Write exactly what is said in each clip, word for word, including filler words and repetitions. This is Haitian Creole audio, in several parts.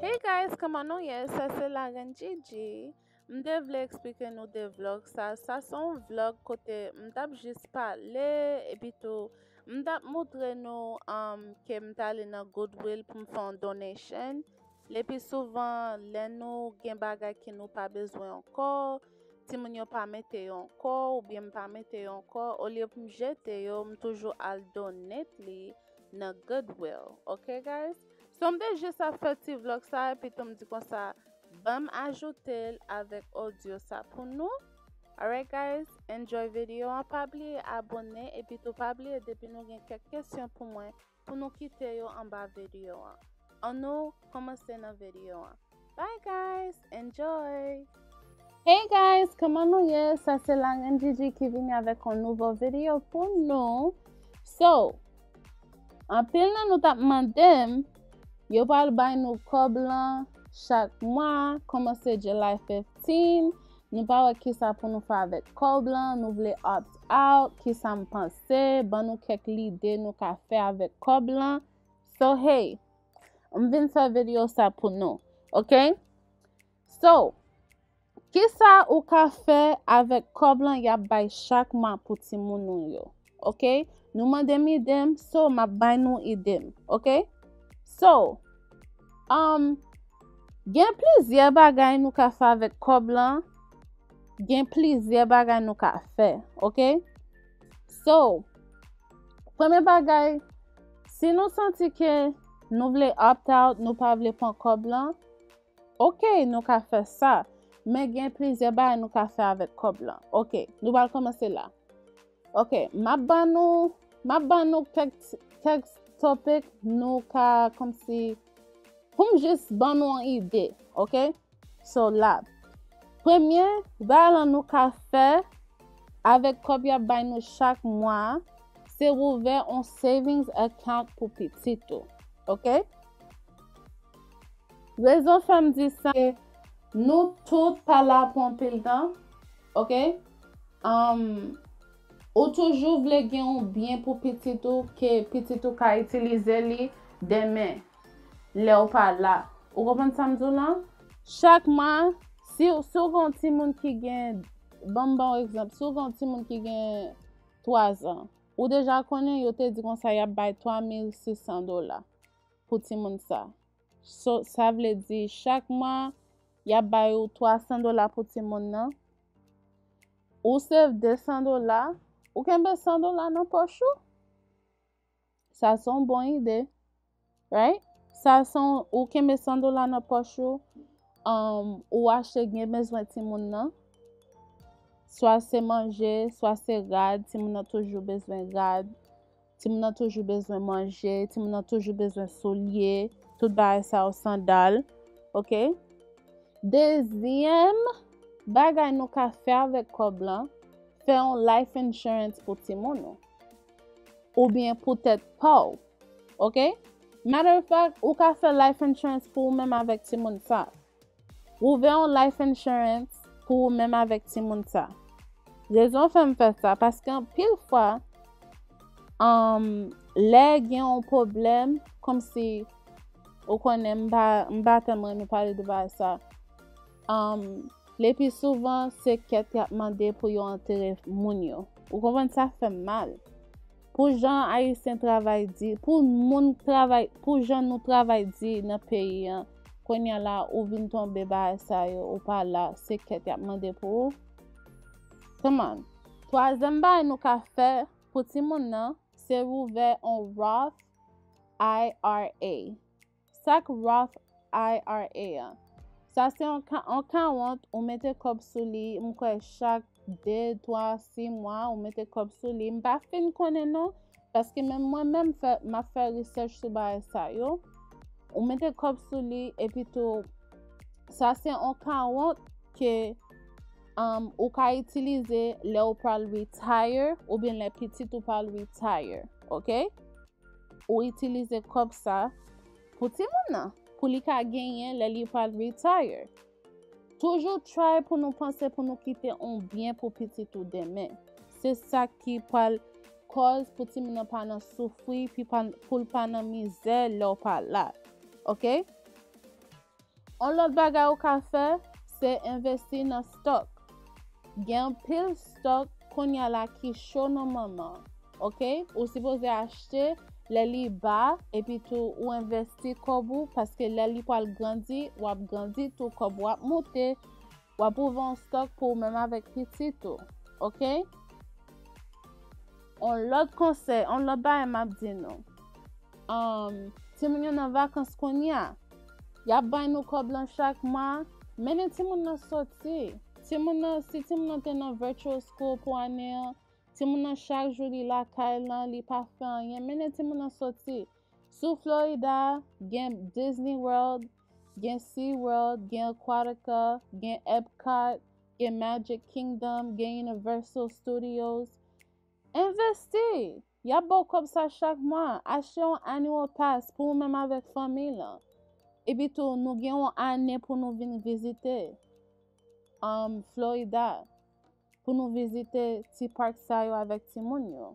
Hey guys, kòman nou ye? Sa se Larenn Gigi. M te vle eksplike nou de vlog sa. Sa se yon vlog kote m t ap jis pale, epi tou m t ap montre nou um, ke m t ale nan Goodwill pou m fè yon donation. Le pi souvan, lè nou gen bagay ke nou pa bezwen ankò, timoun yo pa mete yo ankò, oubyen m pa mete yo ankò, olye pou m jete yo, m toujou al donate li nan Goodwill. Ok, guys? So, m te jis ap fè ti vlog sa, epi tou m di konsa, ban m ajoute l avèk odyo sa pou nou. Alright, guys, enjoy video an. Pa bliye abone, epi tou pa bliye depi nou gen kèk kesyon pou mwen, pou nou kite yo anba video an. Annou kòmanse nan video an. Bye, guys, enjoy! Hey guys, kòman nou ye? Sa se Larenn Gigi ki vini avèk yon nouvo video pou nou. So, anpil nan nou t ap mande m, yo pral bay nou kòb lan chak mwa, kòmanse July fifteen. Nou pa wè kisa pou nou fè avèk kòb lan, nou vle opt out, kisa m panse, ban nou kèk lide nou ka fè avèk kòb lan. So, hey, m vin fè video sa pou nou, ok? So, kisa ou ka fè avèk kòb lan y ap bay chak mwa pou timoun ou yo? Ok? Nou mande m ide m, so m ap bay nou ide m, ok? So, um, gen plizyè bagay nou ka fè avèk kòb lan, gen plizyè bagay nou ka fè, ok? So, premye bagay, si nou santi ke nou vle opt out, nou pa vle pran kòb lan, ok, nou ka fè sa. Men gen plizyè bagay nou ka fè avèk kòb lan. Ok, nou pral kòmanse la. Ok, m ap ban nou, m ap ban nou kèk, kèk topic nou ka kòmsi, pou m jis ban nou yon ide, ok? So la, premye bagay lan nou ka fè avèk kòb y ap bay nou chak mwa, se ouvè yon savings account pou pitit ou, ok? Rezon fè m di sa, se nou tout pa la pou anpil tan, ok? Um, ou toujou vle gen yon byen pou pitit ou, ke pitit ou ka itilize li demen, lè w pa la. Ou konprann sa m di w lan? Chak mwa, si, si w gen yon timoun ki gen, ban m ba w egzanp, si w gen yon timoun ki gen twa zan, ou deja konnen yo te di konsa y ap bay twa mil sis san dola pou timoun sa. So, sa vle di chak mwa, y ap bay ou twa san dola pou timoun nan. Ou save de san dola, ou kenbe san dola nan pòch ou. Sa se yon bon ide, right? Sa se yon, ou kenbe san dola nan pòch ou, um, ou achte gen bezwen timoun nan. Swa se manje, swa se rad, timoun nan toujou bezwen rad. Timoun nan toujou bezwen manje, timoun nan toujou bezwen soulye, tout bagay sa yo, sandal, ok? Dezyèm bagay nou ka fè avèk kòb lan, fè yon life insurance pou timoun ou. Oubyen pou tèt pa w, ok? Matter of fact, ou ka fè life insurance pou ou menm avèk timoun sa. Ouvè yon life insurance pou ou menm avèk timoun sa. Rezon fè m fè sa, paske anpil fwa, um, lè gen yon pwoblèm, kòmsi, ou konnen, m pa, m pa tèlman renmen pale de bagay sa. Um, le pi souvan, se kèt y ap mande pou yo antere moun yo. Ou konprann, sa fè m mal. Pou jan Ayisyen travay di, pou moun travay, pou jan nou travay di nan peyi an, kounye a la, ou vin tonbe bagay sa yo, ou pa la, se kèt y ap mande pou ou. Come on. Twazyèm bagay nou ka fè pou timoun nan, se ouvè on Roth I R A. Sa k Roth I R A an? Sa se yon ka-, yon kawont, ou mete kòb sou li, m kwè chak de, twa, sis mwa, ou mete kòb sou li. M pa fin konnen non, paske menm mwen menm fè, m ap fè research sou bagay sa yo. Ou mete kòb sou li, epi tou, sa se yon kawont ke, um, ou ka itilize lè ou pral retire, oubyen lè pitit ou pral retire, ok? Ou itilize kòb sa pou timoun nan, pou li ka genyen lè li pral retire. Toujou try pou nou panse pou nou kite yon byen pou pitit ou demen. Se sa ki pral kòz pou timoun nan pa nan soufri, pi pa, pou l pa nan mizè lè w pa la. Ok? On lòt bagay ou ka fè, se envesti nan stock. Gen anpil stock kounye a la ki cho nan manman. Ok? Ou sipoze achte lè li ba, epi tou ou envesti kòb ou, paske lè li pral grandi, w ap grandi tou, kòb ou ap moute, w ap ouvè yon stock pou ou menm avèk pitit ou. Ok? On lòt konsèy, on lòt bagay m ap di nou. Um, timoun yo nan vakans kounye a. Y ap bay nou kòb lan chak mwa. Mennen timoun nan soti. Timoun nan, si timoun nan te nan virtual school pou ane an, timoun nan chak jou li lakay lan, li pa fè anyen. Mennen timoun nan soti. Sou Florida, gen Disney World, gen Sea World, gen Aquatica, gen Epcot, gen Magic Kingdom, gen Universal Studios. Envesti! Y ap ba w kòb sa chak mwa. Achte yon annual pass pou ou menm avèk fanmi lan. Epi tou, nou gen yon ane pou nou vin vizite, um, Florida, pou nou vizite ti park sa yo avèk timoun yo.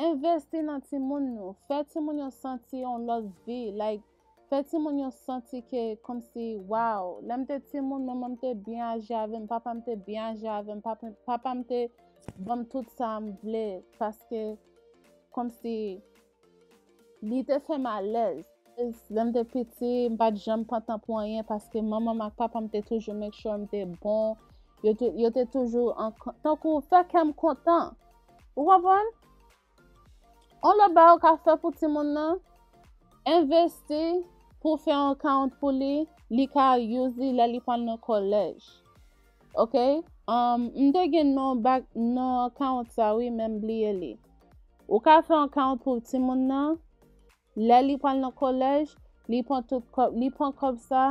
Envesti nan timoun nou. Fè timoun yo santi yon lòt vi. Like, fè timoun yo santi ke kòmsi, wow, lè m te timoun, manman m te byen aji avè m, papa m te byen aji avè m, papa, papa m te ban m tout sa m vle, paske kòmsi li te fè m alèz. Lè m te piti, m pa t janm pantan pou anyen, paske manman m ak papa m te toujou make sure m te bon. Yo te, yo te toujou an, tankou fè kè m kontan. Ou konprann? On lòt bagay ou ka fè pou timoun nan, envesti pou fè yon account pou li, li ka use li lè li pral nan kòlèj. Ok? Um, m te gen non bak, non account sa wi, men m bliye li. Ou ka fè yon account pou timoun nan, lè li pral nan kòlèj, li pran tout kòb, li pran kòb sa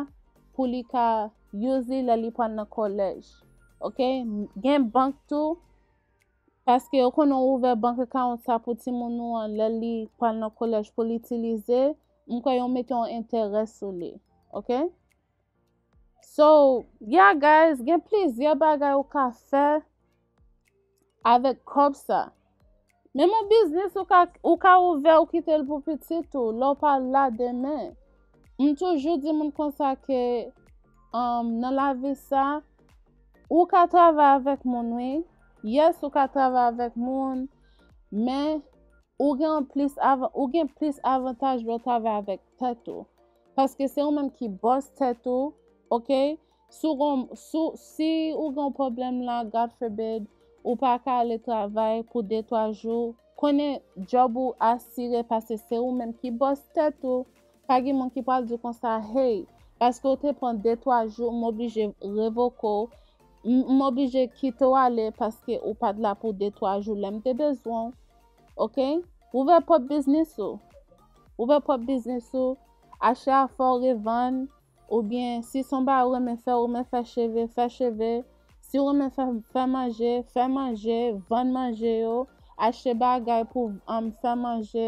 pou li ka use li lè li pral nan kòlèj. Ok? Gen bank tou, paske yo konnen w ouvè bank account sa pou timoun ou an lè li pral nan kòlèj pou l itilize, m kwè yo mete yon enterè sou li. Ok? So, yeah guys, gen plizyè bagay ou ka fè avèk kòb sa. Menm yon biznis ou ka, ou ka ouvè, ou kite l pou pitit ou, lè w pa la demen. M toujou di moun konsa ke, um, nan lavi sa, ou ka travay avèk moun, wi. Yes, ou ka travay avèk moun, men ou gen plis avan-, ou gen plis avantaj lè w travay avèk tèt ou. Paske se ou menm ki bòs tèt ou, ok? Si w gon, si, si ou gen yon pwoblèm la, God forbid, ou pa ka ale travay pou de twa jou, konnen djòb ou asire paske se ou menm ki bòs tèt ou. Pa gen moun ki pral di w konsa, hey, paske w te pran de twa jou, m oblije revoke w, m, m oblije kite w ale paske ou pa t la pou de twa jou lè m te bezwen w. Ok? Ouvè pwòp biznis ou. Ouvè pwòp biznis ou. Achte afè w, revann. Oubyen, si se yon bagay ou renmen fè, ou renmen fè cheve, fè cheve. Si ou renmen fè, fè manje, fè manje, vann manje yo. Achte bagay pou, um, fè manje.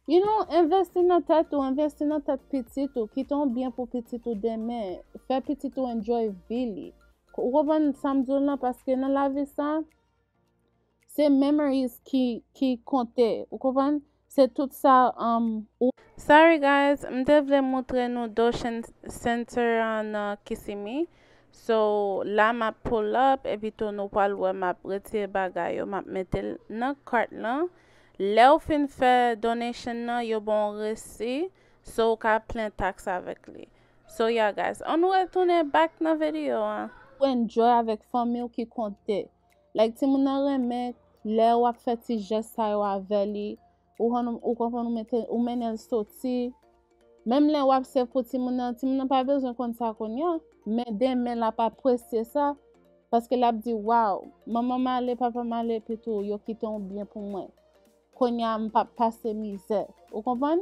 You know, envesti nan tèt ou, envesti nan tèt pitit ou. Kite yon byen pou pitit ou demen. Fè pitit ou enjoy vi li. Ou konprann sa m di w lan? Paske nan lavi sa, se memories ki, ki konte. Ou konprann? Se tout sa, um, ou. Sorry guys, m te vle moutre nou Doshen Center an nan Kissimmee. So, la m ap pull up, epi tou nou pral wè m ap retire bagay yo, m ap mete l nan cart lan. Lè w fin fè donation nan, yo ba w resi, so w ka plen tax avèk li. So, yeah guys, ann nou retounen back nan videyo an. Ou enjoy avèk fanmi w ki konte. Like, timoun nan renmen lè w ap fè ti jès sa yo avè li. Ou konn, ou konprann, ou mete, ou mennen l soti. Menm lè w ap sèv pou timoun nan, timoun nan pa bezwen konn sa kounye a. Men demen l ap apresye sa. Paske l ap di, waw, manman m ale, papa m ale, epi tou, yo kite yon byen pou mwen. Kounye a, m p ap pase mizè. Ou konprann?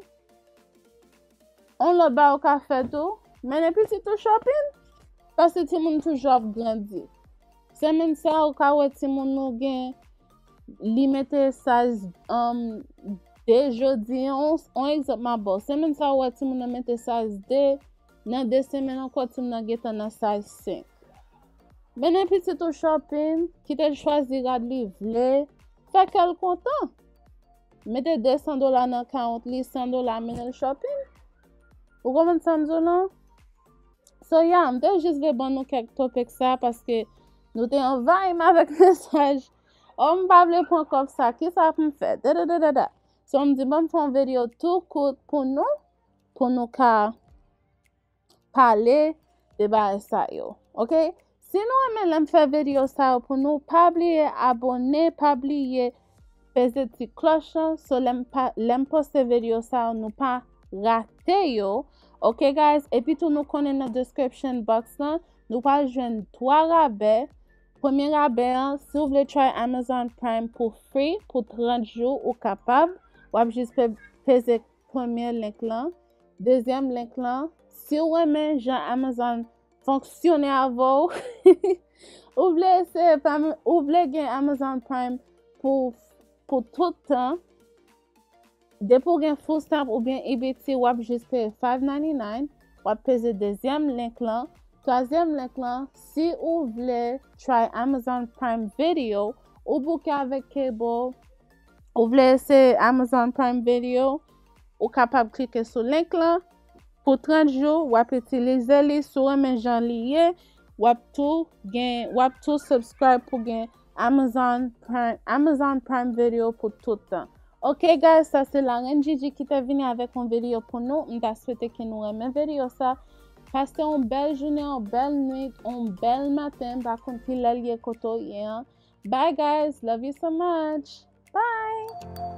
On lòt bagay ou ka fè tou, mennen pitit ou shopping. Paske timoun toujou ap grandi. Semèn sa, ou ka wè timoun ou gen, li mete size, um, de jodi an, on, on egzanp m ap ba w. Semèn sa, ou wè timoun nan mete size de, nan de semèn ankò, timoun nan gentan nan size senk. Mennen pitit ou shopping, kite l chwazi rad li vle, fè kè l kontan. Mete de san dola nan account li, san dola mennen l shopping. Ou konprann sa m di w lan? So yeah, m te jis vle ban nou kèk topic sa paske nou te anvayi m avèk mesaj. Oh, m pa vle pran kòb sa, kisa pou m fè? Dadadadada. So m di ban m fè yon videyo tou kout pou nou, pou nou ka pale de bagay sa yo. Ok? Si nou renmen lè m fè videyo sa yo pou nou, pa bliye abòne, pa bliye peze ti klòch lan, so lè m pa, lè m poste videyo sa yo, nou pa rate yo. Ok guys, epi tou nou konnen nan description box lan, nou pral jwenn twa rabè. Premye rabè an, si w vle try Amazon Prime pou free, pou trant jou, ou kapab. W ap jis pe-, peze premye link lan. Dezyèm link lan, si w renmen jan Amazon fonksyone avè w, ou vle eseye, ou vle gen Amazon Prime pou, pou tout tan, depi w gen food stamp oubyen E B T, w ap jis peye five ninety-nine, w ap peze dezyèm link lan. Twazyèm link lan, si ou vle try Amazon Prime Video, ou bouke avèk cable, ou vle eseye Amazon Prime Video, ou kapab klike sou link lan. Pou trant jou, w ap itilize li. Si w renmen jan li ye, w ap tou gen, w ap tou subscribe pou gen Amazon Prime, Amazon Prime Video pou tout tan. Ok guys, sa se la Reine Gigi ki te vini avèk yon videyo pou nou. M ta swete ke nou renmen videyo sa. Pase yon bèl jounen, yon bèl nwit, yon bèl maten, m pa konn ki lè l ye kote w ye an. Bye guys, love you so much. Bye.